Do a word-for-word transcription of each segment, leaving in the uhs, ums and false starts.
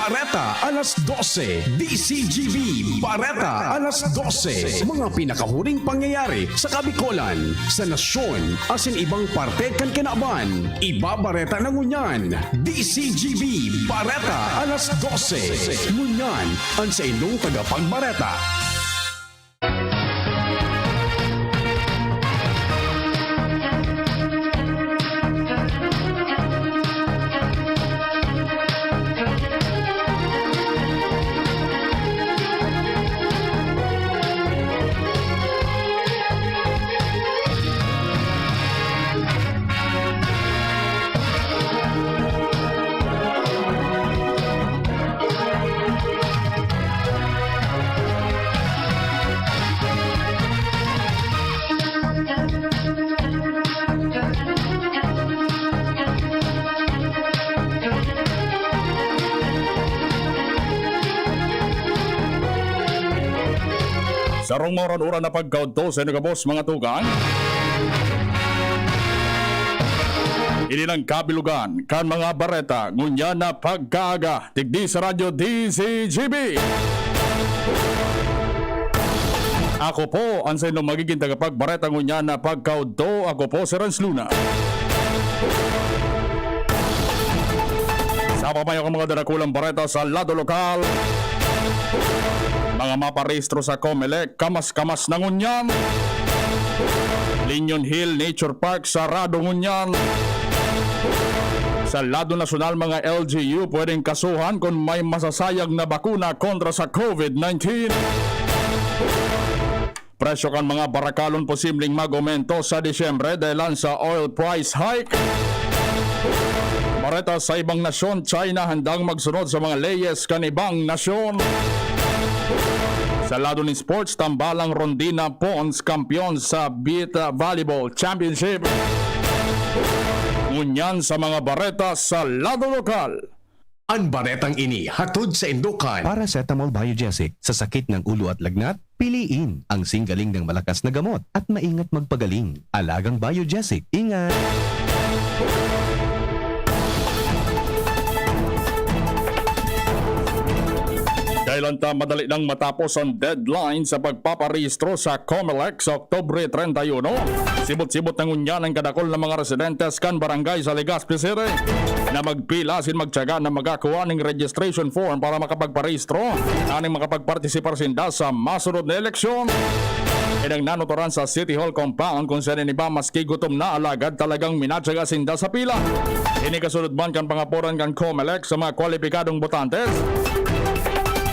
Bareta alas dose, D C G B. Bareta alas dose. Mga pinakahuring pangyayari sa Kabikolan, sa nasyon, asin ibang parte kan kinaban. Ibabareta na ngunyan, D C G B. Bareta alas dose. Ngunyan, an saindong tagapagbareta. Sarong mauran-uran na pagkaudto sa inyo gabos, mga tugang. Ini lang kabilugan kan mga bareta ngunyan na pagkaaga. Digdi sa Radyo D Z G B. Ako po an saindong magiging tagapagbareta ngunyan na pagkaudto. Ako po si Renz Luna. Sa pamayo kan mga darakulang bareta sa lado lokal, mga maparehistro sa Comelec, kamas-kamas na ngunyan. Linion Hill Nature Park, sarado ngunyan. Sa lado nasyonal, mga L G U pwedeng kasuhan kun may masasayang na bakuna kontra sa COVID nineteen. Presyo kan mga barakalon posibleng mag-omento sa Disyembre dahilan sa oil price hike. Bareta sa ibang nasyon, China handang magsunod sa mga leyes kan ibang nasyon. Sa lado nin sports, tambalang Rondina Pons, kampeon sa Beach Volleyball Championship. Ngunyan sa mga bareta sa lado lokal. An baretang ini hatod saindo kan. Paracetamol Biogesic. Sa sakit ng ulo at lagnat, piliin ang singgaling ng malakas na gamot at maingat magpagaling. Alagang Biogesic. Ingat! Dahil anta madali nang matapos ang deadline sa pagpaparehistro sa Comelec sa Oktubre treinta y uno, sibot-sibot na ngunyan ang kadakul na mga residentes kan barangay sa Legazpi City na magpila asin magtiyaga na magkakuha ning registration form para makapagparehistro aning makapagpartisipar sinda sa masunod na eleksyon. Inang nanuturan sa City Hall compound kung saan ini ba maski gutom na alagad talagang minatiyaga sinda sa pila. Ini kasunod man kan pangaporan kan Comelec sa mga kwalipikadong botantes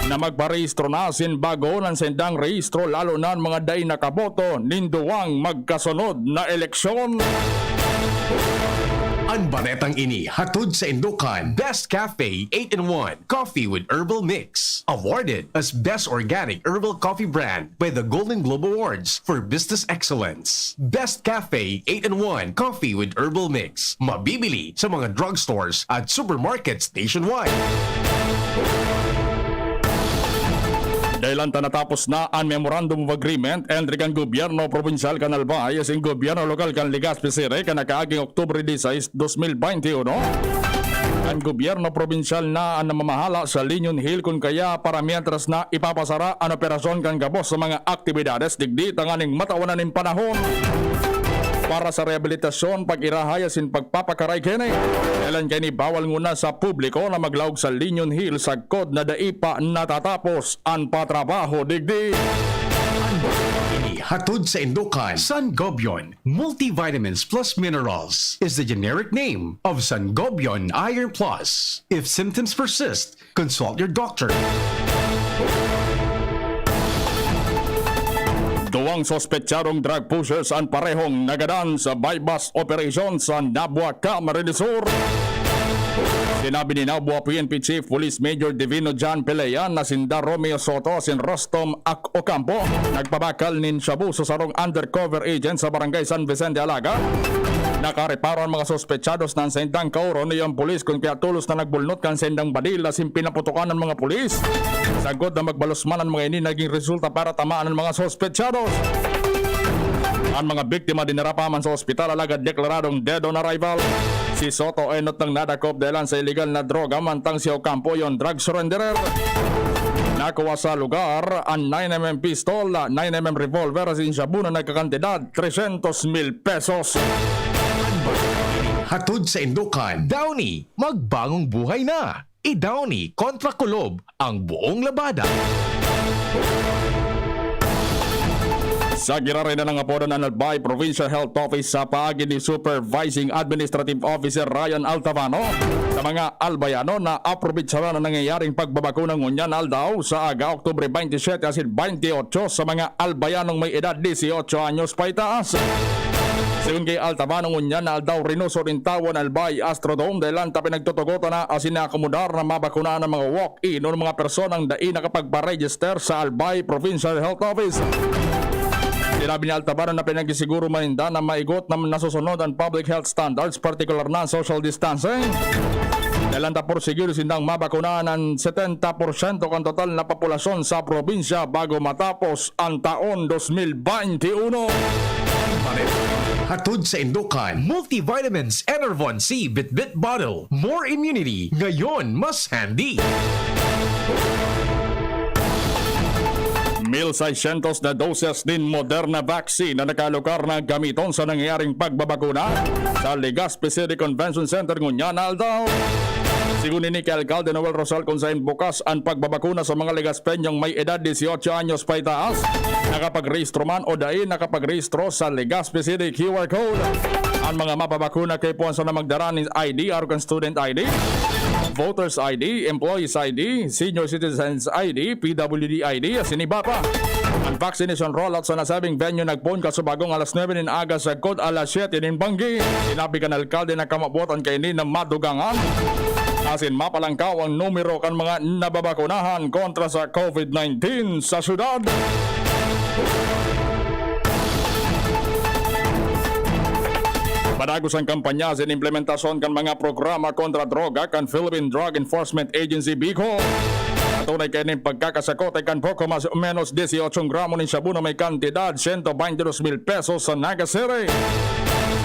na magparehistro na asin bagoon an saindang rehistro, lalo na an mga dai nakaboto nin duwang magkasunod na eleksyon. An baretang ini hatod saindo kan Best Cafe eight-in-one Coffee with Herbal Mix, awarded as Best Organic Herbal Coffee Brand by the Golden Globe Awards for Business Excellence. Best Cafe eight-in-one Coffee with Herbal Mix, mabibili sa mga drugstores at supermarkets nationwide. Dahil anta natapos na an Memorandum of Agreement entre kan Gobyerno Probinsyal kan Albay asin Gobyerno Lokal kan Legazpi City kan nakaaging Oktubre disais, dos mil beinti uno, an Gobyerno Probinsyal na an namamahala sa Linion Hill, kun kaya para mientras na ipapasara an operasyon kan gabos sa mga aktibidades digdi tanganing matawan na nin panahon para sa rehabilitasyon, pag-irahay asin pagpapakaray kaini. Dahelan kaini, bawal nguna sa publiko na maglaog sa Linion Hill sagkod na dai pa natatapos an patrabaho digdi. An ini hatod saindo kan Sangobion Multivitamins Plus Minerals is the generic name of Sangobion Iron Plus. If symptoms persist, consult your doctor. Duwang sospetsadong drug pushers an parehong nagadan sa buy-bust operation sa Nabua, Camarines Sur. Sinabi ni Nabua P N P Chief Police Major Divino John Pelean na sinda Romeo Soto asin Rostom Ac-, Ocampo nagpabakal nin shabu sa sarong undercover agent sa Barangay San Vicente, Alaga. Nakareparo an mga sospetsados na an saindang kaoron iyo an pulis, kun kaya tolos na nagbulnot kan saindang badil asin pinaputokan an mga pulis. Sagkod na magbalos man an mga ini, naging resulta para tamaan an mga sospetsados. An mga biktima dinara pa man sa ospital, alagad deklaradong dead on arrival. Si Soto enot nang nadakop dahelan sa iligal na droga, mantang si Ocampo, yung drug surrenderer. Nakuha sa lugar an nine M M pistol, nine M M revolver asin shabu na nagkakantidad tresyentos mil pesos. Hatod sa Indokan, Downy, magbangong buhay na! I-Downy kontra kulob ang buong labada. Sa giraray na nangapodan an Albay Provincial Health Office sa paagi ni Supervising Administrative Officer Ryan Altavano sa mga Albayano na aprobetsaran ang nangyayaring pagbabakuna ngunyan na aldaw sa aga, Oktubre twenty-seven asin twenty-eight, sa mga Albayanong may edad dieciocho anyos paitaas. Sigon ki Altavano, ngunyan na aldaw rinuso nin tawo an Albay Astrodome dahelan ta pinagtutugotan na asin naakomodar na mabakunaan an mga walk-in o mga personang dai nakapagpa-register sa Albay Provincial Health Office. Sinabi ni Altavano na pinagsisiguro man ninda na maigot na nasusunod an public health standards, partikular na an social distancing. Dahelan ta porsigido sindang mabakunaan an setenta porsyento kan total na populasyon sa probinsya bago matapos an taon dos mil baynte uno. Hatod sa Indokan, Multivitamins Enervon C Bitbit Bottle. More immunity, ngayon mas handy. Mil seiscientos na doses nin Moderna vaccine na nakalukar na gamiton sa nangyayaring pagbabakuna sa Legazpi City Convention Center ngunyan na aldaw. Sigon ini ki Alkalde Noel Rosal, kun saen bukas an pagbabakuna sa mga Legazpeñong may edad dieciocho anyos paitaas, nakapagrehistro man o dai nakapagrehistro sa Legazpi City Q R Code. An mga mapabakuna kaipuhan sana magdara nin I D, arog kan student I D, voters I D, employees I D, senior citizens I D, P W D I D, asin iba pa. An vaccination rollout sa nasabing venue nagpoon kasubagong alas nuebe nin aga sagkod alas siyete nin banggi. Sinabi kan alkalde na kamabuatan kaini na madugangan asin mapalangkaw ang numero kan mga nababakunahan kontra sa COVID nineteen sa syudad. Padagos an kampanya asin implementasyon kan mga programa kontra droga kan Philippine Drug Enforcement Agency, BICO. Patunay kaini an pagkakasakote kan poko mas o menos dieciocho gramo nin shabu na may kantidad siyento baynte dos mil pesos sa Naga City.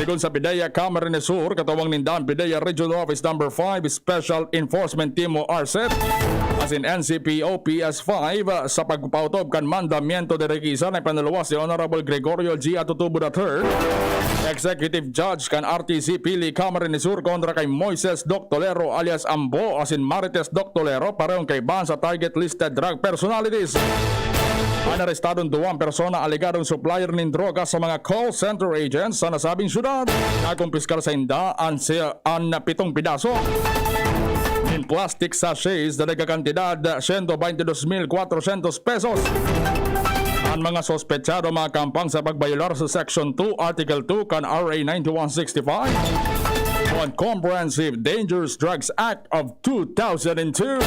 Sigon sa PDEA Camarines Sur, katuwang ninda an PDEA Regional Office Number five, Special Enforcement Team o RSET, asin N C P O P S five, sa pagpautob kan mandamiento de requisa na ipinaluwas ni Honorable Gregorio G. Atutubo the third, Executive Judge kan R T C Pili Camarines Sur, kontra kay Moises Doctolero alias Ambo asin Marites Doctolero, parehong kaibahan sa target listed drug personalities. An arestadong duwang persona alegadong supplier nin droga sa mga call center agents sa nasabing syudad. Nakumpiskar sainda an si-, an pitong pidaso nin plastic sachets na nagkakantidad siyento baynte dos mil kwatrosyentos pesos. An mga sospechado makampang sa pagbayolar sa Section two, Article two kan R A ninety-one sixty-five o an Comprehensive Dangerous Drugs Act of two thousand and two.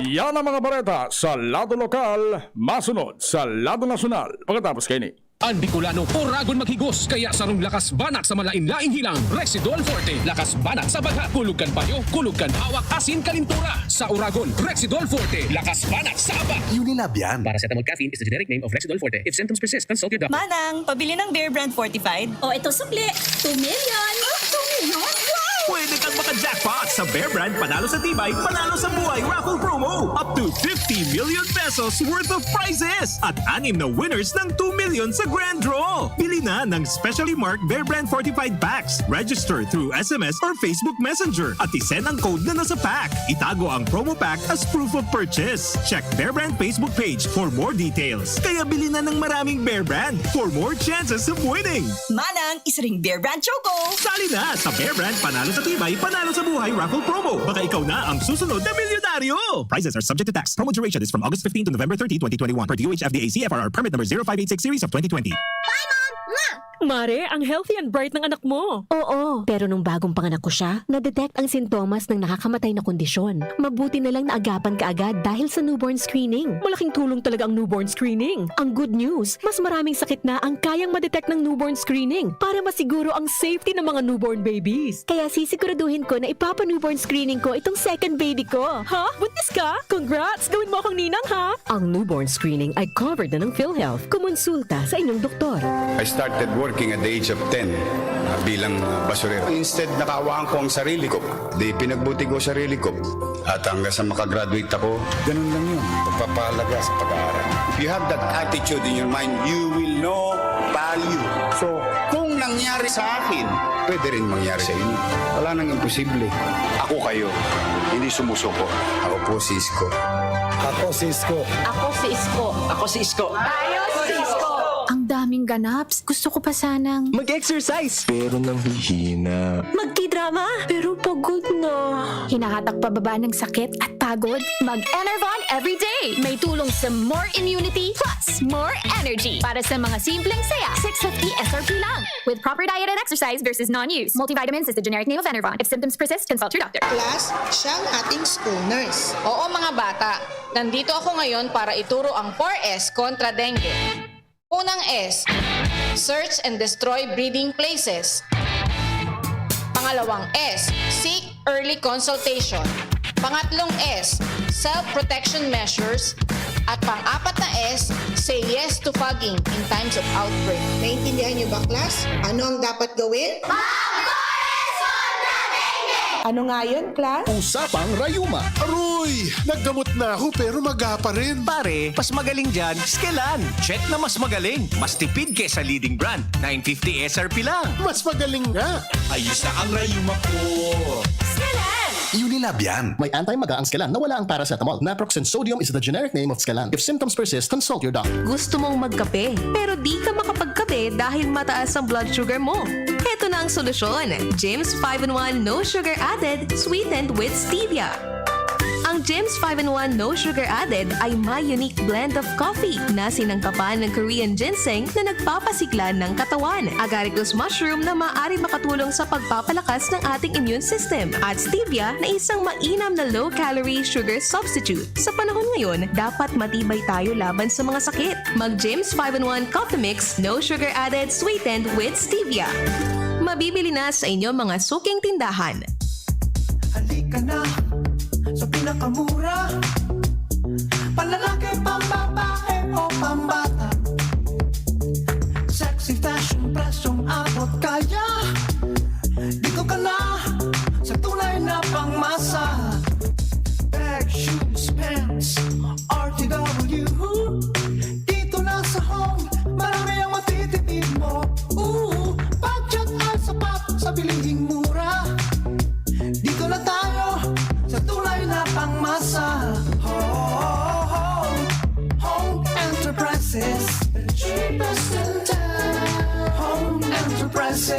Yan ang mga bareta sa lado lokal, masunod sa lado nasyonal. Pagkatapos kaini. An Bicolano, oragon maghigos, kaya sarong lakas banat sa malain-laing hilang, Rexidol Forte. Lakas banat sa bagha, kulog kan payo, kulog kan hawak, asin kalintura. Sa oragon, Rexidol Forte. Lakas banat sa aba. Unilab yan. Paracetamol caffeine is the generic name of Rexidol Forte. If symptoms persist, consult your doctor. Manang, pabili ng Bear Brand Fortified. O, ito sukli. Two million. Oh, two million? Wow! Pwede kang maka-jackpot sa Bear Brand Panalo sa Tibay, Panalo sa Buhay Raffle Promo. Up to fifty million pesos worth of prizes at anim na winners ng two million sa Grand Draw. Bili na ng specially marked Bear Brand Fortified Packs. Register through S M S or Facebook Messenger at isend ang code na nasa pack. Itago ang promo pack as proof of purchase. Check Bear Brand Facebook page for more details. Kaya bili na ng maraming Bear Brand for more chances of winning. Manang, isa ring Bear Brand Choco. Sali na sa Bear Brand Panalo sa Tibay, Panalo sa Buhay Raffle Promo. Baka ikaw na ang susunod na milyonaryo! Prizes are subject to tax. Promo duration is from August fifteen to November thirty, twenty twenty-one, per D O H F D A C F R R permit number zero five eight six series of twenty twenty. Mare, ang healthy and bright ng anak mo. Oo, pero nung bagong panganak ko siya, na-detect ang sintomas ng nakakamatay na kondisyon. Mabuti na lang naagapan kaagad dahil sa newborn screening. Malaking tulong talaga ang newborn screening. Ang good news, mas maraming sakit na ang kayang ma-detect ng newborn screening para masiguro ang safety ng mga newborn babies. Kaya sisiguraduhin ko na ipapa-newborn screening ko itong second baby ko. Ha? Buntis ka? Congrats! Gawin mo akong ninang, ha? Ang newborn screening ay covered na ng PhilHealth. Kumonsulta sa inyong doktor. I started Working at the age of ten, ah, bilang, ah, basurero. Instead, nakaawaan ko ang sarili ko. Di pinagbuti ko sarili ko. At hanggang sa makagraduate ako, ganun lang yun. Pagpapahalaga sa pag-aaral. If you have that attitude in your mind, you will know value. So, kung nangyari sa akin, pwede rin mangyari sa inyo. Wala nang imposible. Ako kayo, hindi sumusuko. Ako po si Isko. Ako si Isko. Ako si Isko. Ako si Isko. Tayo si Isko. Ang daming ganaps. Gusto ko pa sanang mag-exercise. Pero nanghihina. Magkidrama. Pero pagod na. Hinahatak pababa ng sakit at pagod. Mag-Enervon everyday. May tulong sa more immunity plus more energy. Para sa mga simpleng saya, six fifty S R P lang. With proper diet and exercise versus non-use. Multivitamins is the generic name of Enervon. If symptoms persist, consult your doctor. Class, siya ang ating school nurse. Oo, mga bata. Nandito ako ngayon para ituro ang four S kontra dengue. Unang S, search and destroy breeding places. Pangalawang S, seek early consultation. Pangatlong S, self-protection measures. At pang-apat na S, say yes to fogging in times of outbreak. Naintindihan niyo ba, class? Ano ang dapat gawin? Ano nga yun, class? Usapang Rayuma. Aroy! Naggamot na ako pero maga pa rin. Pare, mas magaling dyan, Skelan. Check na mas magaling, mas tipid kesa leading brand. Nine fifty S R P lang. Mas magaling nga. Ayos na ang rayuma ko. Skelan! Unilab yan. May anti-maga ang Skelan na wala ang paracetamol. Naproxen sodium is the generic name of Skelan. If symptoms persist, consult your doctor. Gusto mong magkape, pero di ka makapagkape dahil mataas ang blood sugar mo? Heto na ang solusyon. James five in one No Sugar Added, sweetened with stevia. Ang James five in one No Sugar Added ay may unique blend of coffee na sinangkapan ng Korean ginseng na nagpapasigla ng katawan, agaricus mushroom na maaari makatulong sa pagpapalakas ng ating immune system, at stevia na isang mainam na low-calorie sugar substitute. Sa panahon ngayon, dapat matibay tayo laban sa mga sakit. Mag James five in one Coffee Mix, No Sugar Added, sweetened with stevia. Mabibili na sa inyong mga suking tindahan. Halika na sa pinakamura. Panlalaki, pambabae o pambata. Sexy fashion, presyong abot kaya. Dito ka na sa tunay na pangmasa. Bag, shoes, pants, R T W. Dito na sa Home, marami ang matitipid mo. Ooh, budget ay sapat sa bilihing mura. Dito na tayo sa tunay na pangmasa. Home, Home Enterprises, the cheapest in town. Home Enterprises.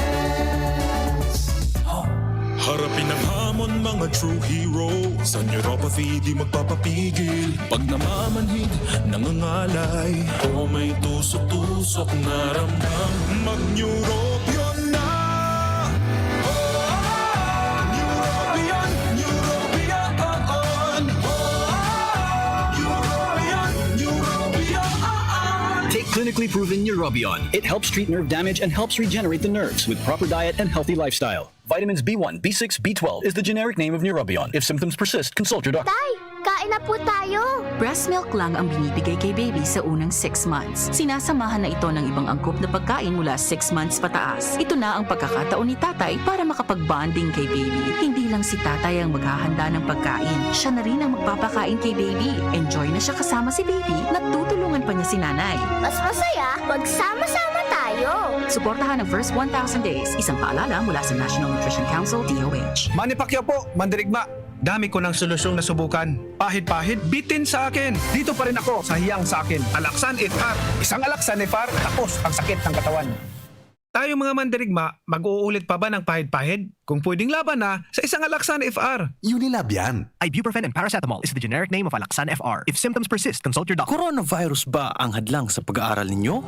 Harapin ang hamon, mga true heroes. Ang neuropathy di magpapapigil. Pag namamanhid, nangangalay, o may tusok-tusok na ramdam, mag-Neurobion na! Oh, Neurobion, Neurobion, oh, oh. Neurobion, Neurobion, oh, oh. Take clinically proven Neurobion. It helps treat nerve damage and helps regenerate the nerves with proper diet and healthy lifestyle. Vitamins B one, B six, B twelve is the generic name of Neurobion. If symptoms persist, consult your doctor. Tay, kain na po tayo! Breast milk lang ang binibigay kay baby sa unang six months. Sinasamahan na ito ng ibang angkop na pagkain mula six months pataas. Ito na ang pagkakataon ni tatay para makapag-bonding kay baby. Hindi lang si tatay ang maghahanda ng pagkain, siya na rin ang magpapakain kay baby. Enjoy na siya kasama si baby, natutulungan pa niya si nanay. Mas masaya pag sama-sama tayo! Suportahan ang first one thousand days, isang paalala mula sa National Nutrition Council, D O H. Manny Pacquiao po, mandirigma. Dami ko ng solusyong nasubukan. Pahid-pahid, bitin sa akin. Dito pa rin ako sa hiyang sa akin. Alaxan F R. Isang Alaxan F R, tapos ang sakit ng katawan. Tayo mga mandirigma, mag-uulit pa ba ng pahid-pahid? Kung pwedeng laban na, sa isang Alaxan F R. Unilab yan. Ibuprofen and paracetamol is the generic name of Alaxan F R. If symptoms persist, consult your doctor. Coronavirus ba ang hadlang sa pag-aaral ninyo?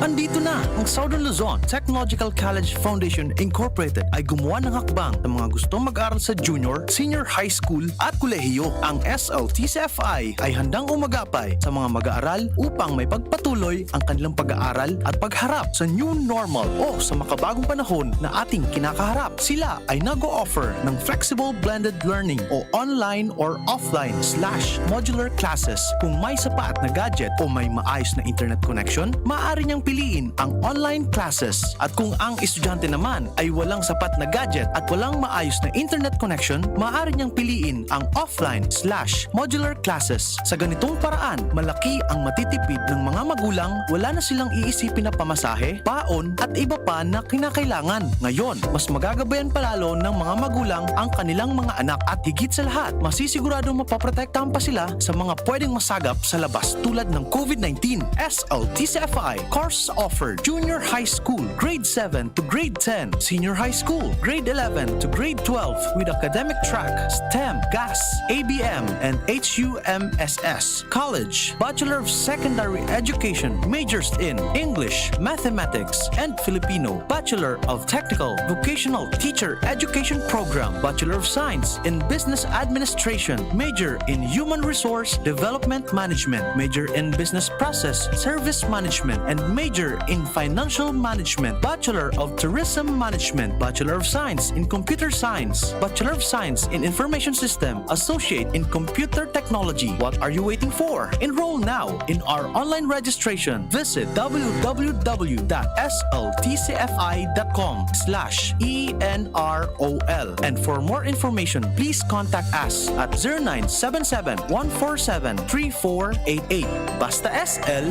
Andito na ang Southern Luzon Technological College Foundation Incorporated ay gumawa ng hakbang sa mga gustong mag-aral sa junior, senior high school at kolehiyo. Ang S L T C F I ay handang umagapay sa mga mag-aaral upang maipagpatuloy ang kanilang pag-aaral at pagharap sa new normal o sa makabagong panahon na ating kinakaharap. Sila ay nag-o-offer ng flexible blended learning o online or offline slash modular classes. Kung may sapat na gadget o may maayos na internet connection, maaari niyang piliin ang online classes. At kung ang estudyante naman ay walang sapat na gadget at walang maayos na internet connection, maaari niyang piliin ang offline slash modular classes. Sa ganitong paraan, malaki ang matitipid ng mga magulang, wala na silang iisipin na pamasahe, paon, at iba pa na kinakailangan. Ngayon, mas magagabayan pa lalo ng mga magulang ang kanilang mga anak at higit sa lahat, masisiguradong mapoprotektahan pa sila sa mga pwedeng masagap sa labas tulad ng COVID nineteen. S L T C F I course offered Junior High School, Grade seven to Grade ten, Senior High School, Grade eleven to Grade twelve with academic track, STEM, GAS, A B M, and H U M S S. College, Bachelor of Secondary Education, majors in English, Mathematics, and Filipino, Bachelor of Technical Vocational Teacher Education Program, Bachelor of Science in Business Administration, major in Human Resource Development Management, major in Business Process Service Management, and major in Financial Management, Bachelor of Tourism Management, Bachelor of Science in Computer Science, Bachelor of Science in Information System, Associate in Computer Technology. What are you waiting for? Enroll now in our online registration. Visit w w w dot s l t c f i dot com slash e n r o l. And for more information, please contact us at zero nine seven seven, one four seven, three four eight eight. Basta S L,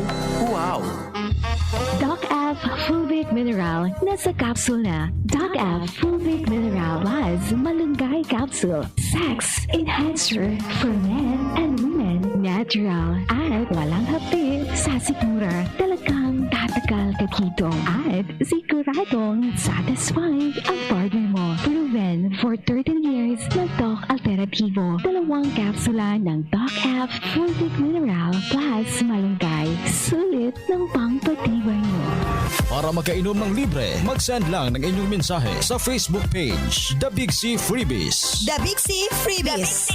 wow! Doc F Fulvic Mineral, nasa capsule na. Doc F Fulvic Mineral Plus Malunggay Capsule. Sex enhancer for men and women. Natural at walang hapdi sa sikmura. Talagang tatagal ka dito. At siguradong satisfied ang partner mo. Proven for thirteen years na Doc Alternativo. Dalawang kapsula ng Doc F Fulvic Mineral Plus Malunggay. Sulit ng pangpatibay mo. Para makainom ng libre, mag-send lang ng inyong mensahe sa Facebook page, The Big C Freebies. The Big C Freebies.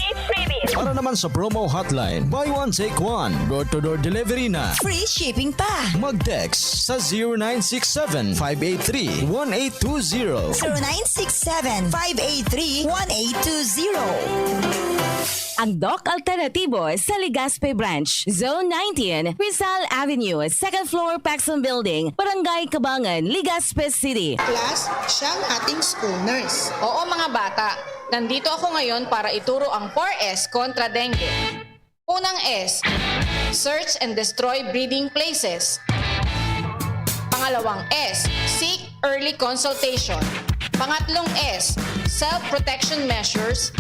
Para naman sa promo hotline, buy one, take one, door-to-door delivery na. Free shipping pa. Mag-text sa zero nine six seven, five eight three, one eight two zero. Zero nine six seven, five eight three, one eight two zero. Ang Doc Alternativo sa Legazpi Branch, Zone nineteen, Rizal Avenue, second floor, Paxson Building, Barangay Cabangan, Legazpi City. Class, siya ang ating school nurse. Oo, mga bata, nandito ako ngayon para ituro ang four S kontra dengue. Unang S, search and destroy breeding places. Pangalawang S, seek early consultation. Pangatlong S, self-protection measures.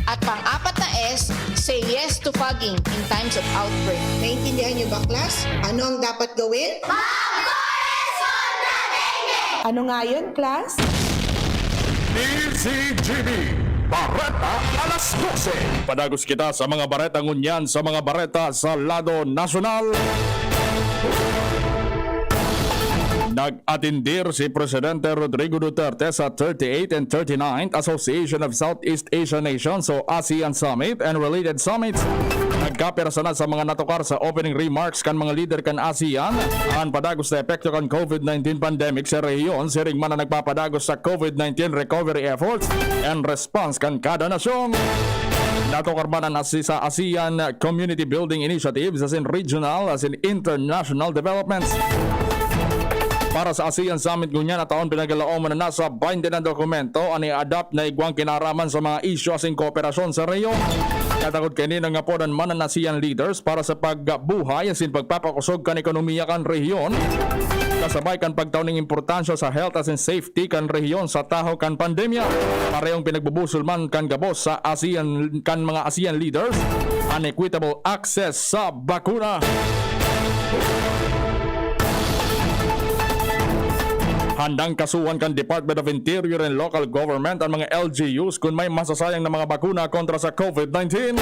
At pang-apat na S, say yes to fogging in times of outbreak. Naintindihan niyo ba, class? Ano ang dapat gawin? Ano nga yun, class? D Z G B, Bareta alas dose. Padagos kita sa mga bareta ngunyan sa mga bareta sa lado nasyonal. Nag-atindir si Presidente Rodrigo Duterte sa thirty-eighth and thirty-ninth Association of Southeast Asian Nations o ASEAN Summit and related summits. Nagkapirsa na sa mga natukar sa opening remarks kan mga lider kan ASEAN an padagos na epekto kan COVID nineteen pandemic sa rehiyon, siring man an nagpapadagos sa COVID nineteen recovery efforts and response kan kada nasyon. Natukar man an ASI sa ASEAN Community Building Initiatives asin regional asin international developments. Para sa ASEAN Summit ngunyan na taon, pinagalaoman na nasa baynte na dokumento an i-adapt na igwang kinaraman sa mga isyu asin kooperasyon sa rehiyon. Katakod kaini, nangapodan man an ASEAN leaders para sa pagbuhay asin pagpapakosog kan ekonomiya kan rehiyon, kasabay kan pagtao ning importansya sa health asin safety kan rehiyon sa tahaw kan pandemya. Parehong pinagbubusol man kan gabos sa ASEAN, kan mga ASEAN leaders, an equitable access sa bakuna. Handang kasuhan kan Department of Interior and Local Government an mga L G Us kun may masasayang na mga bakuna kontra sa COVID nineteen.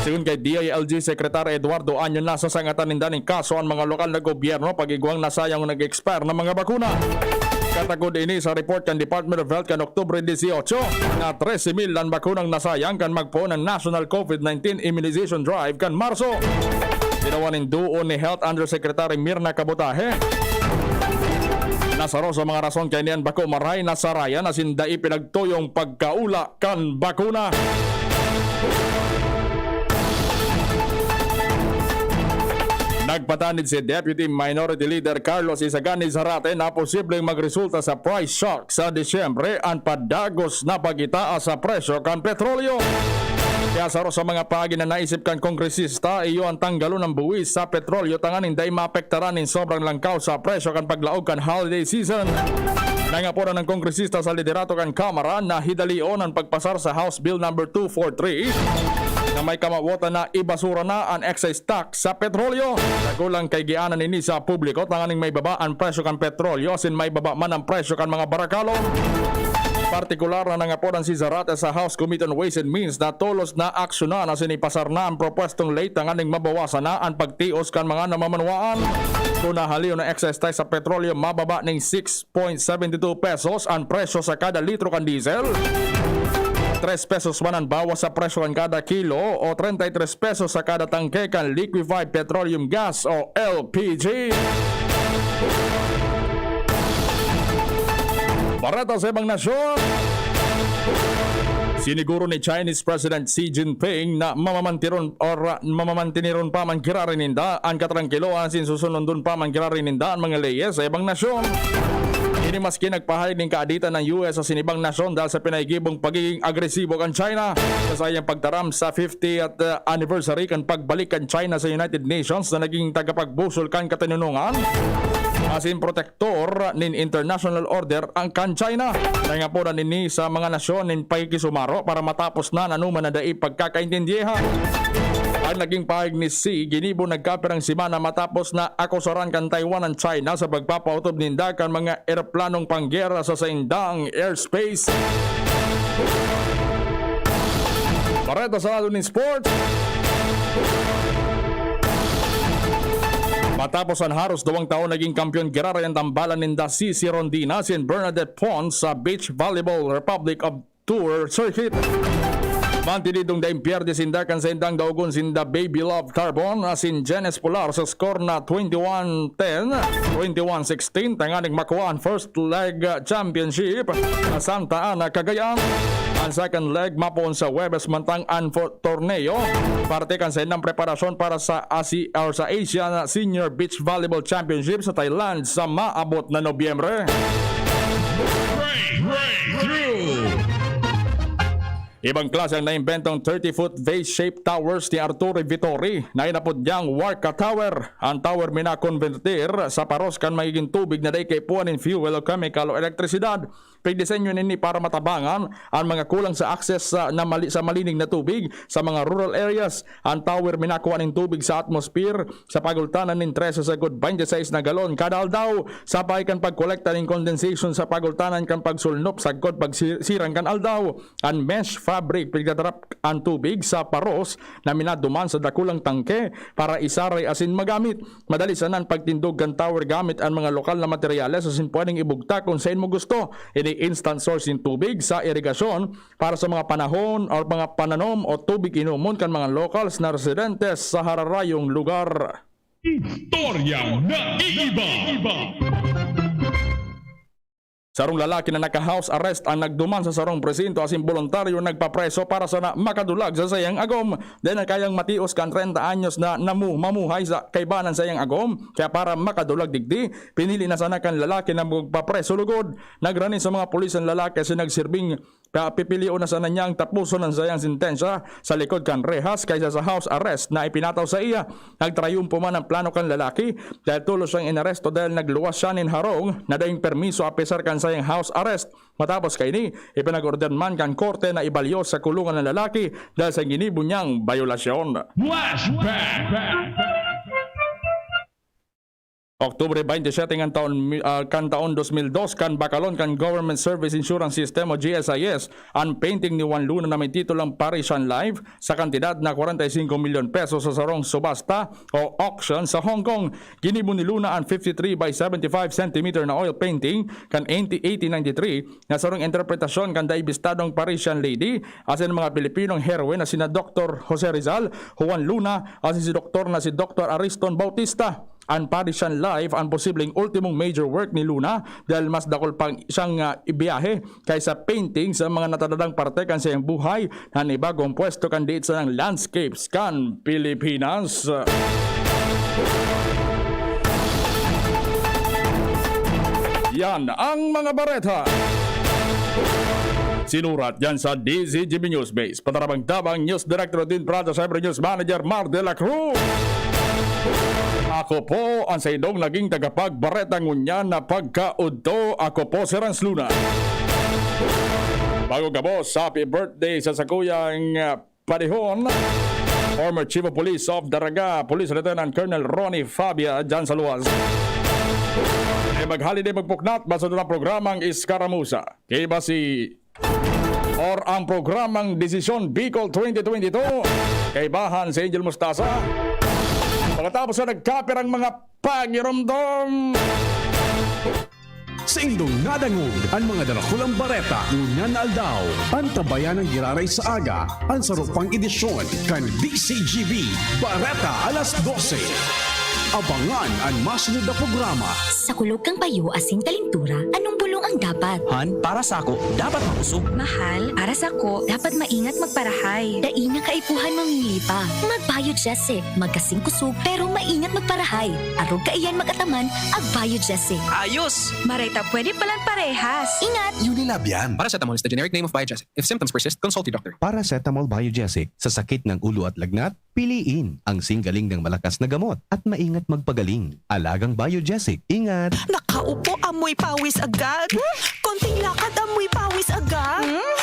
Sigon kay D I L G Secretary Eduardo Año, nasasangatan ninda nin kaso an mga lokal na gobyerno pag igwang nasayang o nag-expire na mga bakuna. Katakod ini sa report kan Department of Health kan Oktubre dieciocho, na trese mil an bakunang nasayang kan magpoon an National COVID nineteen Immunization Drive kan Marso. Tinawan nin duon ni Health Undersecretary Mirna Cabotaje. Nasaro sa mga rason kaini an bako maray na sarayan asin dai pinagtuyong pagkaula kan bakuna. Nagpatanid si Deputy Minority Leader Carlos Isagani Zarate na posibleng magresulta sa price shock sa Disyembre an padagos na pagitaas sa presyo kan petrolyo. Kaya saro sa mga paagi na naisip kan kongresista, iyo ang tanggalon ang buwis sa petrolyo tanganing dai maapektaran nin sobrang langkaw sa presyo kan paglaog kan holiday season. Nangapodan ang kongresista sa liderato kan Kamara na hidalion ang pagpasar sa House Bill Number two four three na may kamawotan na ibasura na an excise tax sa petrolyo. Dakulang kaigianan ini sa publiko tanganing maibaba an presyo kan petrolyo asin maibaba man ang presyo kan mga barakalon. Partikular na nangapodan si Zarate sa House Committee on Ways and Means na tolos na aksyonan asin ipasar na ang propwestong ley tanganing mabawasan na an pagtios kan mga namamanwaan. Kun nahaliw na excise tax sa petrolyo, mababa ning six point seventy two pesos an presyo sa kada litro kan diesel. Tres pesos man an bawas sa presyo kan kada kilo o treinta y tres pesos sa kada tangke kan liquefied petroleum gas o L P G. Bareta sa ibang nasyon. Siniguro ni Chinese President Xi Jinping na mamamantiron or, ah, mamamantiniron pa man giraray ninda an katrangkilohan asin susunondon pa man giraray ninda an mga leyes sa ibang nasyon. Ini maski nagpahayag nin kaaditan an U S asin ibang nasyon dahil sa pinaigibong pagiging agresibo kan China sa saiyang pagtaram sa fiftieth anniversary kan pagbalik kan China sa United Nations na naging tagapagbusol kan katinunongan asin protektor nin international order ang kan China. Nangapodan ini sa mga nasyon nin pakikisumaro para matapos na an anoman na dai pagkakaintindihan. An naging pahayag ni Xi ginibo nagkapirang semana matapos na akusaran kan Taiwan an China sa pagpapaotob ninda kan mga eroplanong panggyera sa saindang airspace. Bareta sa lado nin sports. Matapos an haros duwang taon, naging kampeon giraray an tambalan ninda si Sirondina asin Bernadette Pons sa Beach Volleyball Republic of Tour Circuit. Mantinidong daing pyerde sinda kan saindang daugon sinda Baby Love Carbon asin Jen Espolar sa score na twenty-one ten, twenty-one sixteen, tanganing makuha an first leg championship sa Santa Ana, Cagayan. An second leg mapoon sa Huwebes mantang an fo-, torneo, parte kan saindang preparasyon para sa Asi-, or sa Asian Senior Beach Volleyball Championship sa Thailand sa maabot na Nobyembre. Breakthrough. Ibang klase ang naimbentong thirty-foot vase-shaped towers ni Arturo Vittori na inapod niyang Warka Tower. Ang tower minakonvertir sa paros kan magiging tubig na dai kaipuhan nin fuel o chemical o elektrisidad. Pigdisenyo nini para matabangan an mga kulang sa access sa, na mali-, sa malinig na tubig sa mga rural areas. Ang tower minakua nin tubig sa atmosphere sa pagultanan nin trese sagkod baynte sais na galon kada aldaw. Sabay kan pagkolekta nin condensation sa pagultanan kan pagsulnop sagkod pagsirang kan aldaw, an mesh fabric pigdadarap an tubig sa paros na minaduman sa dakulang tangke para isaray asin magamit. Madali sana an pagtindog kan tower gamit an mga lokal na materyales asin pwedeng ibugtak kun saen mo gusto. Ini instant source nin tubig sa irigasyon para sa mga panahon or mga pananom o tubig inomon kan mga locals na residentes sa hararayong lugar. Istoryang naiiba. Sarong lalaki na naka-house arrest ang nagduman sa sarong presinto asin boluntaryo nagpapreso para sana makadulag sa saiyang agom. Dai na kayang matios kan treinta anyos na namu-, mamuhay sa kaiba nin saiyang agom. Kaya para makadulag digdi, pinili na sana kan lalaki na magpapreso lugod. Nagrani sa mga pulis ang lalaki asin nagsirbing Kaya pipilion na sana niyang taposon an saiyang sentensya sa likod kan rehas kaysa sa house arrest na ipinataw saiya. Nagtrayumpo man ang plano kan lalaki dahil tolos siyang inaresto dahil nagluwas siya nin harong na daing permiso apesar kan saiyang house arrest. Matapos kaini, ipinag-order man kan korte na ibalyo sa kulungan ang lalaki dahil sa ginibo niyang bayolasyon. Flashback! Oktubre baynte siyete ngan taon, ah, kan taon dos mil dos, kan bakalon kan Government Service Insurance System o G S I S, an painting ni Juan Luna na may titulang Parisian Life sa kantidad na kwarenta y singko milyon pesos sa sarong subasta o auction sa Hong Kong. Ginibo ni Luna an fifty-three by seventy-five centimeter na oil painting kan eighty, eighteen ninety-three na sarong interpretasyon kan daibistadong Parisian lady asin mga Pilipinong heroine na sina Doktor Jose Rizal, Juan Luna, asin si doktor na si Doktor Ariston Bautista. an Parisian Life an posibleng ultimong major work ni Luna dahil mas dakul pang siyang, ah, ibiyahe kaysa painting sa mga natadadang parte kan saiyang buhay. An ibagong pwesto kan diit sanang landscapes kan Pilipinas. Yan ang mga bareta. Sinurat yan sa D Z G B News Base. Patarabang-tabang, News Director Odin Prada, Cyber News Manager Mar de la Cruz. Ako po ang saindong naging tagapagbareta ngunyan na pagkaudto. Ako po si Rans Luna. Bago gabos, happy birthday sa sakuyang, ah, panahon, former Chief of Police of Daraga, Police Lieutenant Colonel Ronnie Fabia, dyan sa luwas. E maghaliday magpuknat, basta na programang Iskaramusa. Kaiba si, or ang programang Desisyon Bicol twenty twenty-two, kaibahan si Angel Mustasa. Pagkatapos na nagkapirang mga pagiromdom. Saindong nadangog an mga darakulang bareta ngunyan na aldaw. Antabayan ang giraray sa aga, an saro pang edisyon kan D C G B Bareta alas dose. Abangan an masunod na programa. Sa kulog kan payo asin kalintura, anong bulong ang dapat? Han, para sako, dapat makusog. Mahal, para sako, dapat maingat magparahay. Dai na kaipuhan mamili pa. Mag-Biogesic, magkasing kusog, pero maingat magparahay. Arog kaiyan mag-ataman, ag-Biogesic. Ayos! Maray ta pwede palan parehas. Ingat! Unilab yan. Paracetamol is the generic name of Biogesic. If symptoms persist, consult your doctor. Paracetamol Biogesic. Sa sakit ng ulo at lagnat, piliin ang singgaling ng malakas na gamot at maingat magpagaling. Alagang Biogesic. Ingat! Nakaupo, amoy pawis agad. Konting lakad, amoy pawis agad. Hmm?